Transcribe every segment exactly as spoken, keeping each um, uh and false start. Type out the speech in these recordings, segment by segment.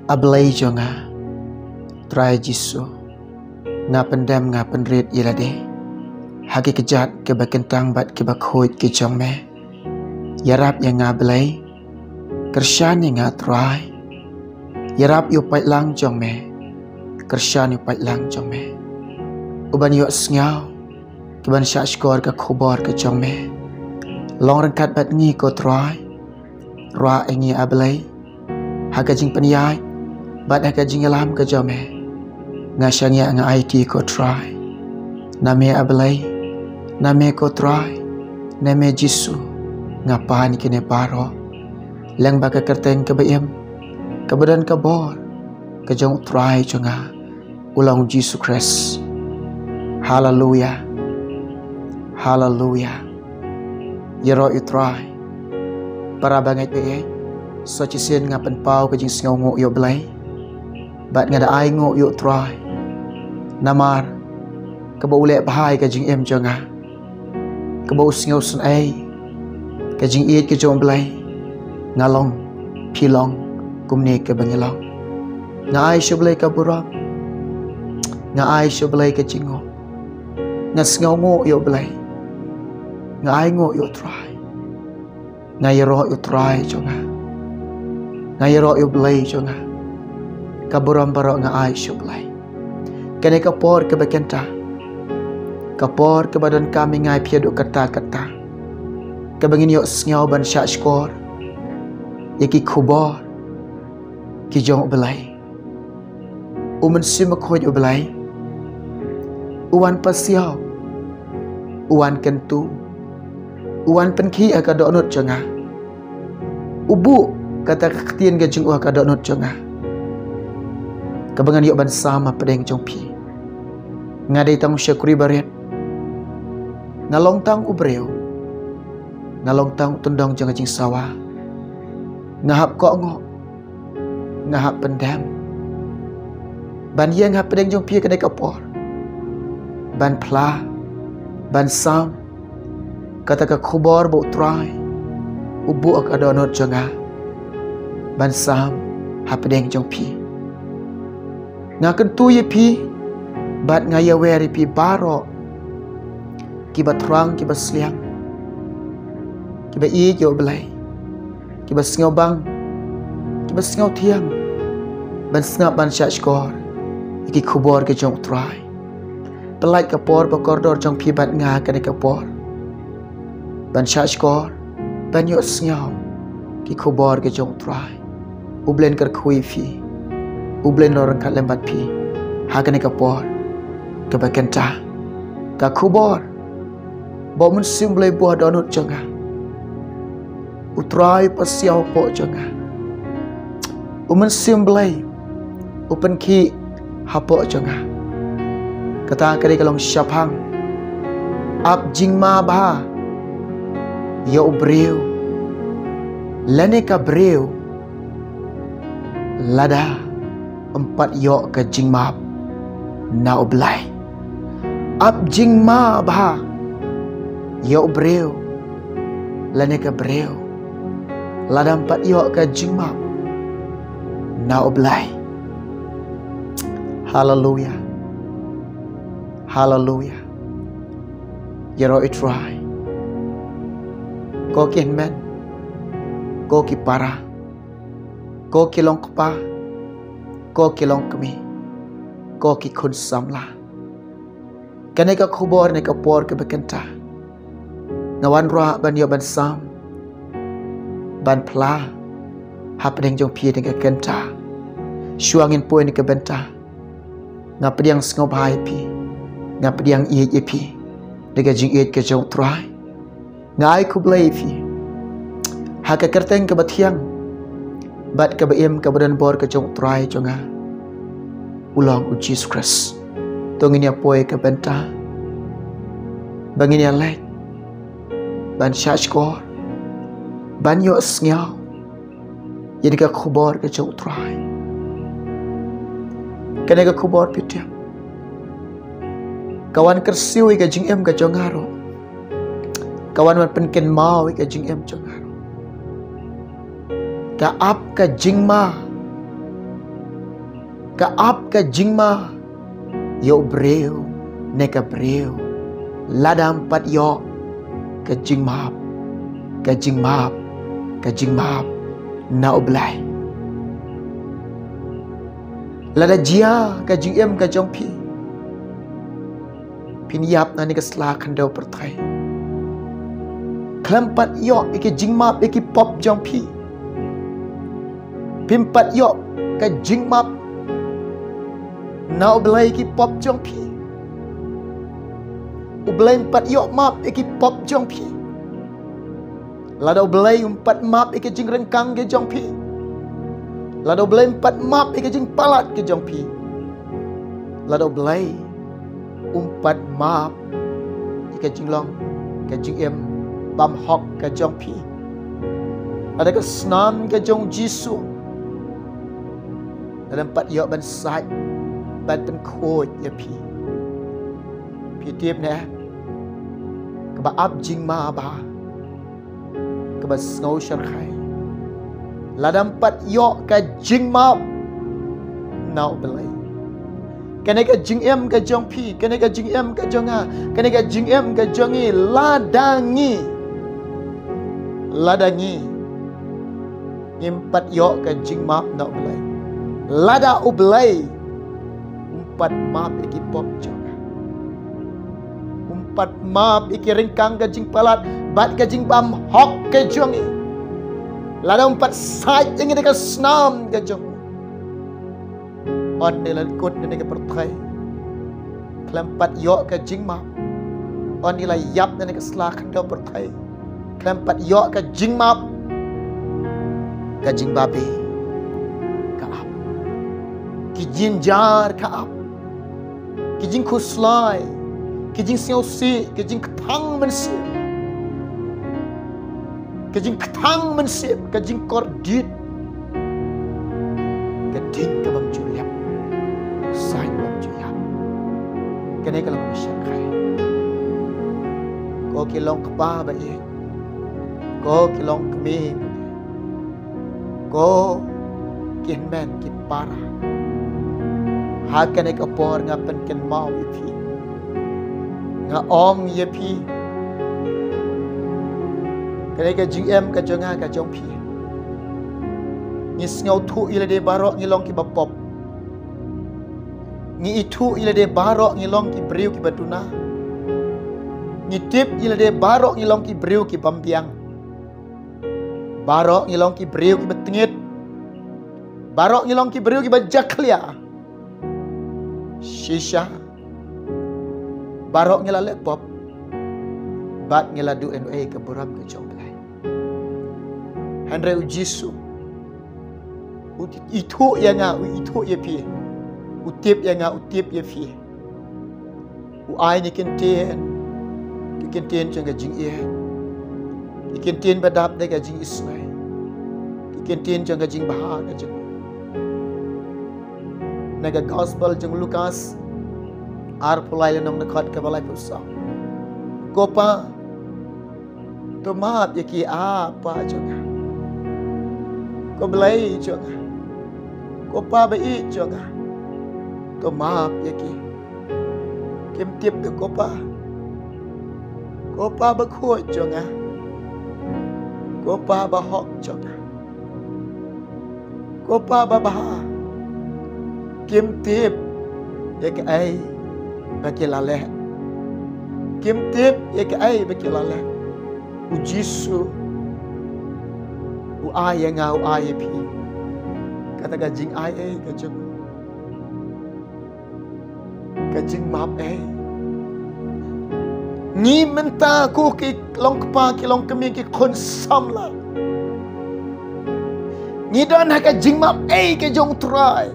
A Blei jong nga, Trai Jisu, nga pyndem, nga pynrit ïa lade ha ki kjat kiba kyntang bad kiba khuid ki jong me. Ïarap ïa nga Blei, kyrshan ïa nga Trai. Ïarap ïa u paidlang jong me, kyrshan ïa u paidlang jong me. U ban ïohsngew, ki ban shahshkor ka khubor ka jong me. Long ryngkat bad ngi ko Trai. Rah ïa ngi A Blei ha ka jingpynïaid bad ha ka jingïalam ka jong me. Nga shaniah, nga aiti ko Trai. Na me A Blei, na me ko Trai, na me Jisu, nga pan ïa kine baroh. Lem bad ka kyrteng kaba im, kaba don ka bor ka jong u Trai jong nga, u long Jisu Khrist. Haleluia. Haleluia. Ïaroh ïa u Trai. Para bangeit baieit, sa shisien nga pynpaw ka jingsngewnguh ïa U Blei bad nga da ainguh ïa u Trai namar kaba u leh bha ïa ka jingim jong nga, kaba u sngewsynei ka jingïeit ka jong U Blei. Nga long, phi long, kumne kaba ngi long. Nga ai sha U Blei ka burom, nga ai sha U Blei ka jingnguh. Nga sngewnguh ïa U Blei, nga ainguh ïa u Trai. Nga ïaroh ïa u Trai jong nga, nga ïaroh ïa U Blei jong nga. Ka burom baroh nga ai sha U Blei. Kane ka por kaba kynta, ka por kaba donkam ïa ngi phi haduh katta katta, kaba ngin ïohsngew ban shahshkor ïa ki khubor ki jong U Blei. U Mynsiem Bakhuid U Blei u wan pasiaw, u wan kyntu, u wan pynkhih ha ka dohnud jong nga. U buh kata ka ktien ka jong u ha ka dohnud jong nga, kaba ngan ïoh ban sam hapdeng jong phi. Nga dei tang u shakri barit, nga long tang u briew, nga long tang u tyndong jong ka jingsawa. Nga hap kohnguh, nga hap pyndem ban ïeng hapdeng jong phi kane ka por, ban phla, ban sam kata ka khubor ba u Trai u buh ha ka dohnud jong nga ban sam hapdeng jong phi. Nga kyntu ïa phi bad nga ïawer ïa phi baroh, kiba thrang, kiba sliang, kiba ïeit ïa U Blei, kiba sngewbang, kiba sngewthiang ban sngap, ban shahshkor ïa ki khubor ki jong u Trai. Pynlait ka por ba kordor jong phi bad nga kane ka por ban shahshkor, ban ïohsngew ki khubor ki jong u Trai. U Blei un kyrkhu ïa phi, U Blei un long ryngkat lem bad phi ha kane ka por kaba kynta. Ka khubor ba u Mynsiem Blei u buh ha dohnud jong nga. U Trai u pasiaw hapoh jong nga. U Mynsiem Blei u pynkhih hapoh jong nga. Kata ka dei ka long shaphang. Ap jingma bha ïa u briew lane ka briew lada ym pat ïoh ka jingmap na U Blei. Ap jingma bha ïa u briew lane ka briew lada ym pat ïoh ka jingmap na U Blei. Haleluia. Haleluia. Ïaroh ïa u Trai. Ko ki hynmen, ko ki para, ko ki longkpa, ko ki longkmie, ko ki khun samla. Kane ka khubor, kane ka por kaba kynta, nga wanrah ban ïoh ban sam, ban phla hapdeng jong phi ïa kane ka kynta. Shuwa ngin poi ïa kane ka bynta, nga pdiang sngewbha ïa phi, nga pdiang ïeit ïa phi da ka jingïeit ka jong u Trai. Nga ai khublei ïa phi ha ka kyrteng kaba thiang bad kaba im, kaba don bor ka jong u Trai jong nga, u long u Jisu Khrist. To ngin ïa poi ïa ka bynta ba ngin ïa leit ban shahshkor, ban ïohsngew ïa kane ka khubor ka jong u Trai. Kane ka khubor, phi tip, ka wan kyrsiew ïa ka jingim ka jong nga ruh. Ka wan ban pynkynmaw ïa ka jingim jong nga ruh. Ka ap ka jingma Ka ap ka jingma ïa u briew ne ka briew lada ym pat ïoh ka jingmap, ka jingmap, ka jingmap na U Blei. Lada jia ka jingim ka jong phi, phin ïap na kane ka sla khyndew pyrthei khlem pat ïoh ïa ka jingmap ïa ki pop jong phi. Phim pat ïoh ka jingmap na U Blei ïa ki pop jong phi. U Blei um pat ïoh map ïa ki pop jong phi. Lada U Blei um pat map ïa ka jingryngkang ka jong phi, lada U Blei um pat map ïa ka jingpalat ka jong phi, lada U Blei um pat map ïa ka jinglong, ka jingim bymhok ka jong phi, lada ka snam ka jong U Jisu lada ym pat ïoh ban sait, ban pynkhuid ïa phi, phi tip ne, kaba ap jingma bha, kaba sngew shyrkhei, lada ym pat ïoh ka jingmap na U Blei. Kane ka jingim ka jong phi, kane ka jingim ka jong nga, kane ka jingim ka jong ngi, lada ngi, lada ngi, ngim pat ïoh ka jingmap na U Blei, lada U Blei um pat map ïa ki pop jong nga, um pat map ïa ki ryngkang ka jingpalat bad ka jingbymhok ka jong ngi, lada um pat sait ïa ngi da ka snam ka jong u, ynda ngi la kut na kane ka pyrthei khlem pat ïoh ka jingmap, ynda ngi la ïap na kane ka sla khyndew pyrthei khlem pat ïoh ka jingmap, ka jingbabe ka ap, ki jynjar ka ap, ki jingkhuslai, ki jingsngewsih, ki jingkthang mynsiem, ki jingkthang mynsiem, ka jingkordit, ka ding ka bym ju lap, sait bym ju ïap. Kane ka long ka shyrkhei. Ko ki long kpa ba ïeit, ko ki long kmie ba ïeit, ko ki hynmen ki para, ha kane ka por nga pynkynmaw ïa phi, nga ong ïa phi, kane ka jingim ka jong nga ka jong phi, ngi sngewthuh ïa lade baroh ngi long kiba pop. Ngi ithuh ïa lade baroh ngi long ki briew kiba duna. Ngi tip ïa lade baroh ngi long ki briew ki bym biang. Baroh ngi long ki briew kiba tngit. Baroh ngi long ki briew kiba jakhlia. Shisha, baroh ngi la leh pop bad ngi la duh ïa ka burom ka jong U Blei. Hynrei U Jisu u ithuh ïa nga, u ithuh ïa phi, u tip ïa nga, u tip ïa phi. U ai na ki kyntien, ki kyntien jong ka jingïeit, ki kyntien ba dap da ka jingisynei, ki kyntien jong ka jingbha ka jong u. Na ka Gospel jong u Lukas arphew lai lynnong, dkhot kaba laiphew saw. Ko Pa, to map ïa ki, A Pa jong nga. Ko Blei jong nga, ko Pa ba ïeit jong nga, to map ïa ki. Kim tip de ko Pa, ko Pa bakhuid jong nga, ko Pa bahok jong nga, ko Pa babha. Kim tip ïa kaei ba ki la leh. Kim tip ïa kaei ba ki la leh. U Jisu u ai ïa nga, u ai ïa phi kata ka jingai ei ka jong u, ka jingmap ei. Ngi mynta ko ki long kpa, ki long kmie, ki khun samla, ngi don ha ka jingmap ei ka jong U Trai.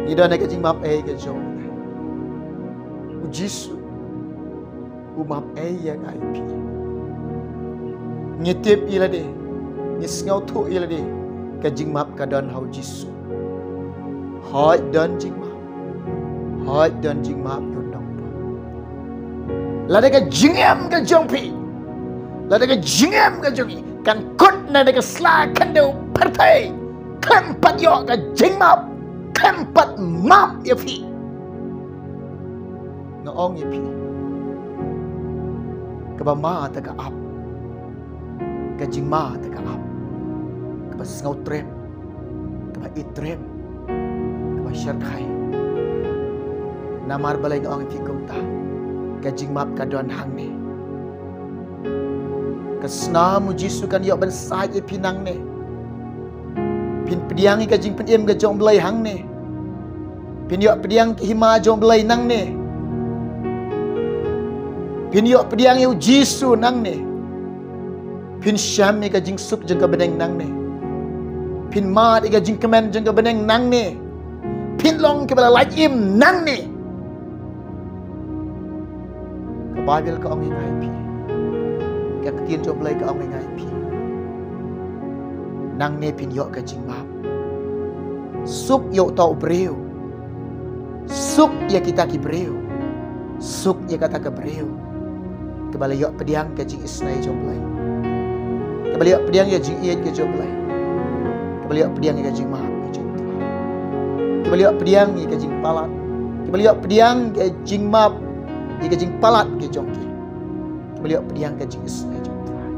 Ngi don ha ka jingmap ei ka jong U Jisu. U map ei ïa nga ïa phi. Ngi tip ïa lade, ngi sngewthuh ïa lade, ka jingmap ka don ha U Jisu. Hooid don jingmap, hooid don jingmap ïa u nongpop. Lada ka jingim ka jong phi, lada ka jingim ka jong ngi kan kut na kane ka sla khyndew pyrthei khlem pat ïoh ka jingmap khlem pat map ïa phi. Nga ong ïa phi, kaba ma te ka ap, ka jingma te ka ap, kaba sngewtriem, kaba ïeit triem, kaba shyrkhei. Namar balei nga ong ïa phi kumta? Ka jingmap ka don hangne. Ka snam u Jisu kan ïoh ban sait ïa phi nangne. Phin pdiang ïa ka jingpynim ka jong u Blei hangne. Phin ïoh pdiang ka hima jong u Blei nangne. Phin ïoh pdiang ïa u Jisu nangne. Phin shem ïa ka jingsuk jong ka bneng nangne. Phin mad ïa ka jingkmen jong ka bneng nangne. Phin long kiba la lait im nangne. Ka Baibl ka ong ïa nga ïa phi, ka ktien jong u Blei ka ong ïa nga ïa phi, nangne phin ïoh ka jingmap. Suk ïa uta u briew, suk ïa kita ki briew, suk ïa kata ka briew kaba la ïoh pdiang ka jingisynei jong u Blei, kaba la ïoh pdiang ïa ka jingïeit ka jong u Blei, kaba la ïoh pdiang ïa ka jingmap ka jong u Trai, kaba la ïoh pdiang ïa ka jingpalat, kaba la ïoh pdiang ïa ka jingmap, ïa ka jingpalat ka jong ki, kaba la ïoh pdiang ka jingisynei jong u Trai.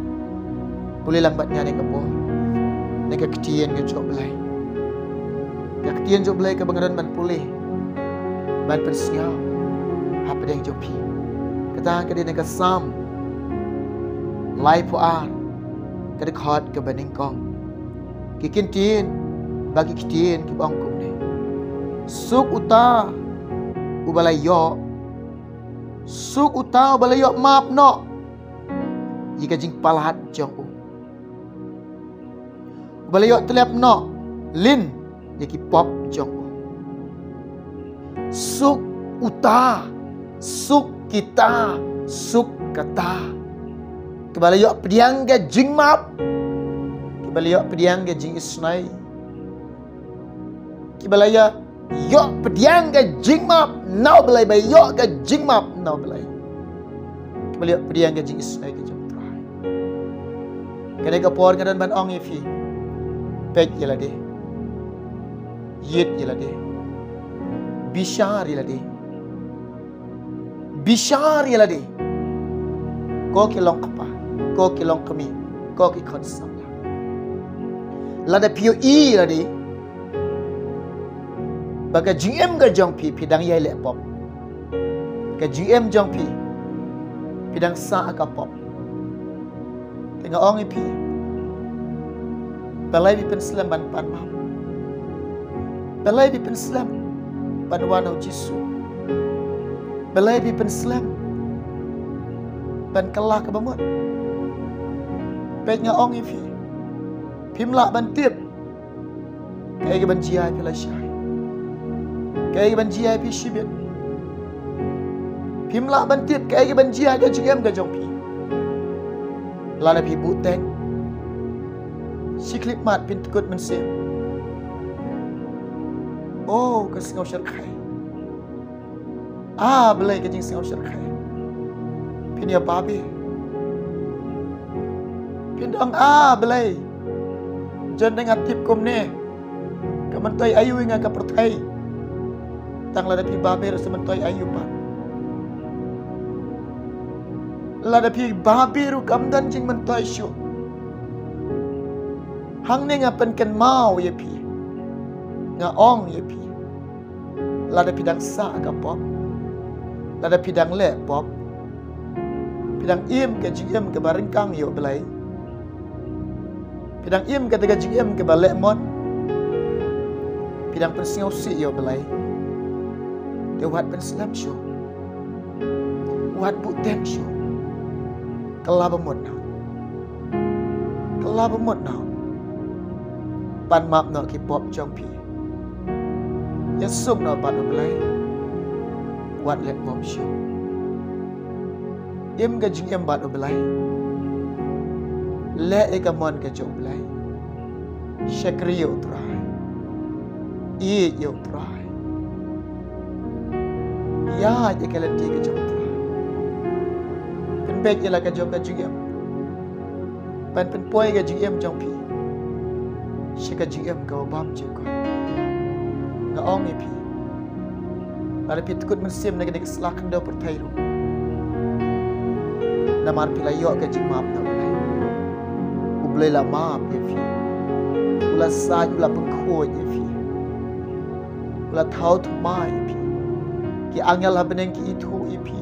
Pule lang bad nga ne ka bor, ne ka ktien ka jong u Blei. Ka ktien jong u Blei kaba nga don ban pule, ban pynsngew hapdeng jong phi. Kata ka dei na ka Salm laiphew ar, ka dkhot kaba nyngkong. Ki kyntien, ba ki ktien kiba ong kumne: Suk uta uba la ïoh, suk uta uba la ïoh map noh ïa ka jingpalat jong u, uba la ïoh tlep noh lin ïa ki pop jong u. Suk uta, suk kita, suk kata kiba la ïoh pdiang ka jingmap, kiba la ïoh pdiang ka jingisynei, kiba la ïa ïoh pdiang ka jingmap na u Blei, ba ïoh ka jingmap na u Blei, kiba la ïoh pdiang ka jingisynei ka jong u Trai. Kane ka por nga don ban ong ïa phi, peit ïa lade, ïeit ïa lade, bishar ïa lade, bishar ïa lade, ko ki long kpa, ko ki long kmie, ko ki khun samla. Lada phi ïohi ïa lade ba ka jingim ka jong phi, phi dang ïai leh pop, ka jingim jong phi, phi dang sah ka pop, te nga ong ïa phi, balei phi pynslem ban pan map? Balei phi pynslem ban wan ha u Jisu? Balei phi pynslem ban kylla kaba mut? Peit nga ong ïa phi, phim lah ban tip kaei kaban jia ïa phi lashai, kaei kaban jia ïa phi shibit. Phim lah ban tip kaei kaban jia ïa ka jingim ka jong phi. Lada phi buhteng, shi khyllipmat phin kut mynsiem. Oh, ka sngew shyrkhei. Ah, balei ka jingsngew shyrkhei? Phin ïa babe. Phin ong, ah, balei jan dang nga tip kumne, ka myntoi aïu ïa nga ka pyrthei? Tang lada phi babe ruh sa myntoi aïu pat. Lada phi babe ruh kam don jingmyntoi shuh. Hangne nga pynkynmaw ïa phi, nga ong ïa phi, lada phi dang sah ka pop, lada phi dang leh pop, phi dang im ka jingim kaba ryngkang ïa u Blei, phi dang im kata ka jingim kaba leh mon, phi dang pynsngewsih ïa u Blei, te wat pynslem shuh, wat buhteng shuh. Kylla ba mut noh. Kylla ba mut noh. Pan map noh ki pop jong phi. Ïasuk noh bad u Blei. Wat leh pop shuh. Im ka jingim bad u Blei. Leh ïa ka mon ka jong u Blei. Shakri ïa u Trai. Ïeit ïa u Trai. Ïaid ïa ka lynti ka jong u Trai. Pynbeit ïa la ka jong ka jingim. Ban pynpoi ka jingim jong phi sha ka jingim kaba bymjukut. Nga ong ïa phi, lada phi tykut mynsiem na kane ka sla khyndew pyrthei ruh, namar phi la ïoh ka jingmap na U Blei. U Blei la map ïa phi. U la said, u la pynkhuid ïa phi. U la thaw thymmai ïa phi. Ki angel ha bneng ki ithuh ïa phi.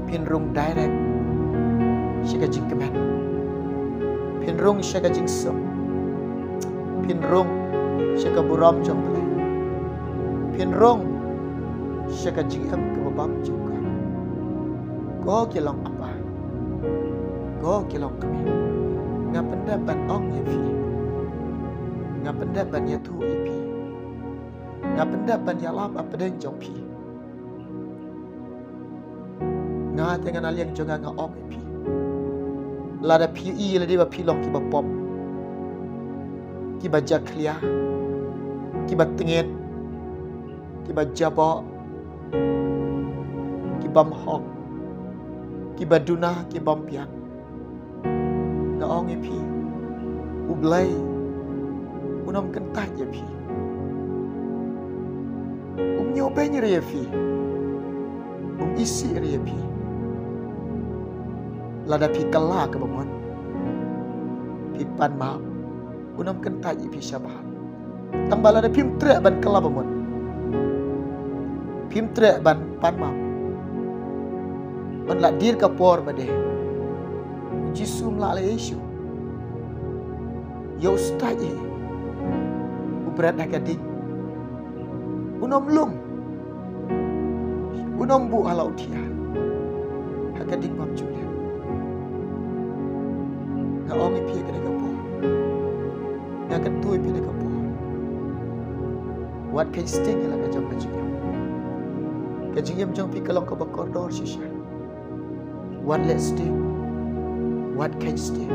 Phin rung direct sha ka jingkmen. Phin rung sha ka jingsuk. Phin rung sha ka burom jong U Blei. Phin rung sha ka jingim kaba bymjukut. Ko ki long kpa, ko ki long kmie, nga pyndep ban ong ïa phi, nga pyndep ban ïathuh ïa phi, nga pyndep ban ïalam hapdeng jong phi. Nga te nga na liang jong nga, nga ong ïa phi, lada phi ïohi lade ba phi long kiba pop, kiba jakhlia, kiba tngit, kiba jaboh, ki bym hok, kiba duna, ki bym biang, nga ong ïa phi, U Blei un ym kyntait ïa phi. Um ñiewbeiñ re ïa phi. Um isih re ïa phi. Lada phi kylla kaba mut, phi pan map, un ym kyntait ïa phi shabar. Tang ba lada phim treh ban kylla ba mut, phim treh ban pan map, ban la dier ka por ba dei, U Jisu um lah leh shuh. Ïa u stait hi, u bret ha ka ding. Un ym lum, un ym buh ha la u thiar ha ka ding bymjukut. Nga ong ïa phi ha kane ka por, nga kyntu ïa phi ha kane ka por, wat kheiñ sting ïa la ka jong ka jingim. Ka jingim jong phi ka long kaba kordor shisha. Wat leh sting, wat kheiñ sting,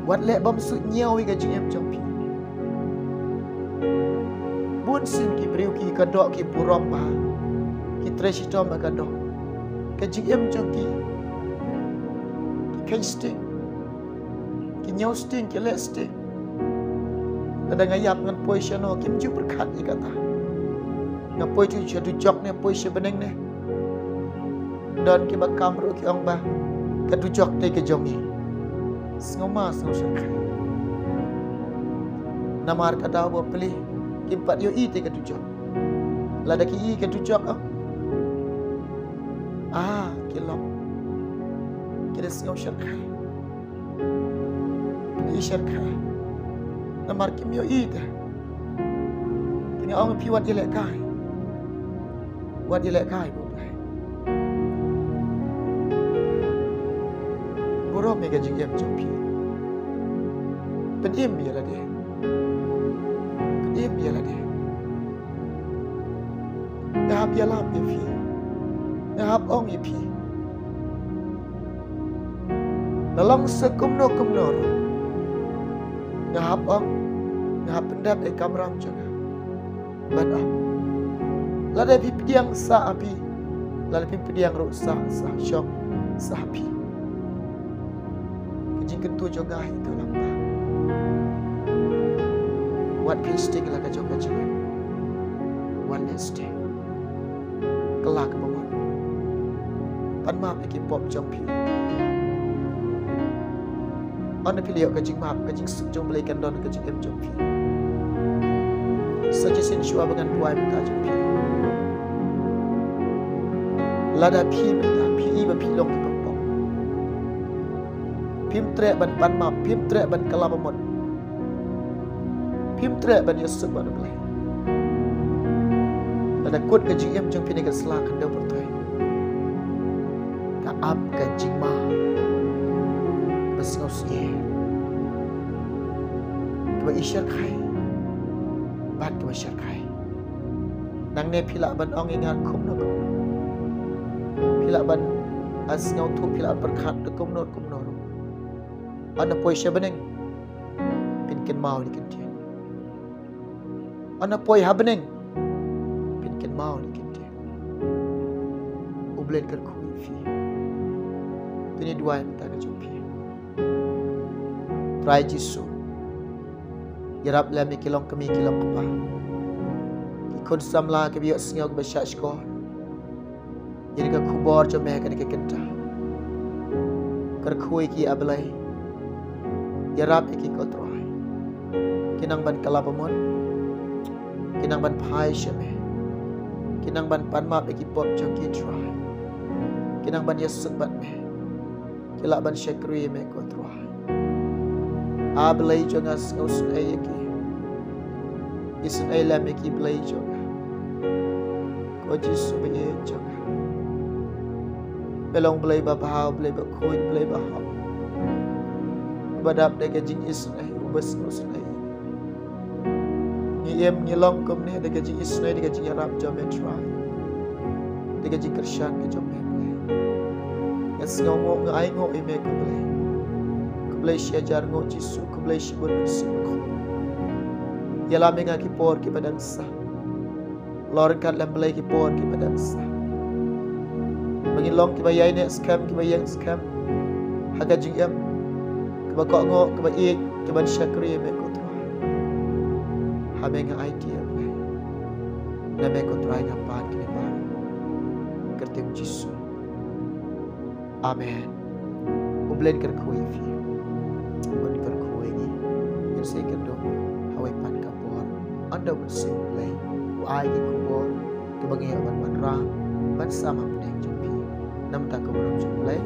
wat leh bymsuidñiew ïa ka jingim jong phi. Bun sien ki briew ki ka doh, ki burom ba ki trei shitom ha ka doh. Ka jingim jong ki, ki kheiñ sting, ki ñiew sting, ki leh sting. Lada nga ïap ngan poi shano, kim ju pyrkhat ïa kata. Nga poi tu sha dujok ne poi sha bneng ne. Don kiba kam ruh ki ong ba ka dujok te ka jong ngi. Sngew ma sngew shyrkhei. Namar ka daw ba plie kim pat ïohi te ka dujok. Lada ki ïohi ka dujok, ah, ah, ki long, ki da sngew shyrkhei. Ki shyrkhei namar kim ïohi te. Te nga ong ïa phi, wat ïalehkai, wat ïalehkai, U Blei. Burom ïa ka jingim jong phi. Pynim ïa lade. Pynim ïa lade. Nga hap ïalam ïa phi, nga hap ong ïa phi. La long sa kumno kumno ruh, nga hap ong, nga hap pyndep ïa ka kamram jong nga ban ong. Lada phi pdiang, sah ha phi. Lada phim pdiang ruh, sah, sah shong, sah ha phi. Ka jingkyntu jong nga hi ka long ba wat kheiñ sting la ka jong ka jingim. Wat leh sting. Kylla kaba mut. Pan map ïa ki pop jong phi. Ynda phi la ïoh ka jingmap, ka jingsuk jong U Blei kan don ha ka jingim jong phi. Sa shisien shuwa ba ngan duwai mynta jong phi, lada phi mynta phi i ba phi long kiba pop, phim treh ban pan map, phim treh ban kylla ba mut, phim treh ban ïasuk bad U Blei, lada kut ka jingim jong phi na ka sla khyndew pyrthei, ka ap ka jingma ba sngewsih, kaba i shyrkhei bad kaba shyrkhei. Nangne phi lah ban ong ïa nga kumno kumno, phi lah ban, ah, sngewthuh, phi lah ban pyrkhat da kumno kumno ruh. Ynda poi sha bneng, phin kynmaw ïa ki ktien. Ynda poi ha bneng, phin kynmaw ïa ki ktien. U Blei un kyrkhu ïa phi. Te ngi duwai mynta ka jong phi. Trai Jisu, ïarap lem ïa ki longkmie ki longkpa. Khun samla kiba ïohsngew kiba shahshkor ïa kane ka khubor jong me ha kane ka kynta. Kyrkhu ïa ki, A Blei. Ïarap ïa ki, ko Trai. Ki nang ban kylla bamut. Ki nang ban phai sha me. Ki nang ban pan map ïa ki pop jong ki, Trai. Ki nang ban ïasuk bad me. Ki lah ban shakri ïa me, ko Trai. A Blei jong nga, sngewsynei ïa ki. Isynei lem ïa ki, Blei jong nga. Ko Jisu ba ïeit jong nga, me long Blei ba bha, Blei ba khuid, Blei ba hok, ba dap da ka jingisynei, uba sngewsynei. Ngi im, ngi long kumne da ka jingisynei, da ka jingïarap jong me, Trai, da ka jingkyrshan ka jong me, Blei. Nga sngewnguh, nga ainguh ïa me, ko Blei. Khublei shi hajar nguh, Jisu. Khublei shibun, Jisu. Ïalam ïa nga ki por kiba dang sah. Lor ryngkat lem, Blei, ki por kiba dang sah, ba ngin long kiba ïaineh skhem, kiba ïeng skhem ha ka jingim, kiba kohnguh, kiba ïeit, kiban shakri ïa me, ko Trai. Ha me nga aiti, A Blei. Na me, ko Trai, nga pan kine baroh. Kyrteng Jisu. Amen. U Blei un kyrkhu ïa phi. Un kyrkhu ïa ngi. Ngin sa ïakynduh ha kawei pat ka por. Ynda U Mynsiem Blei u ai ki khubor kiba ngi ïoh ban wanrah, ban sam hapdeng jong phi. Namar ka burom jong U Blei.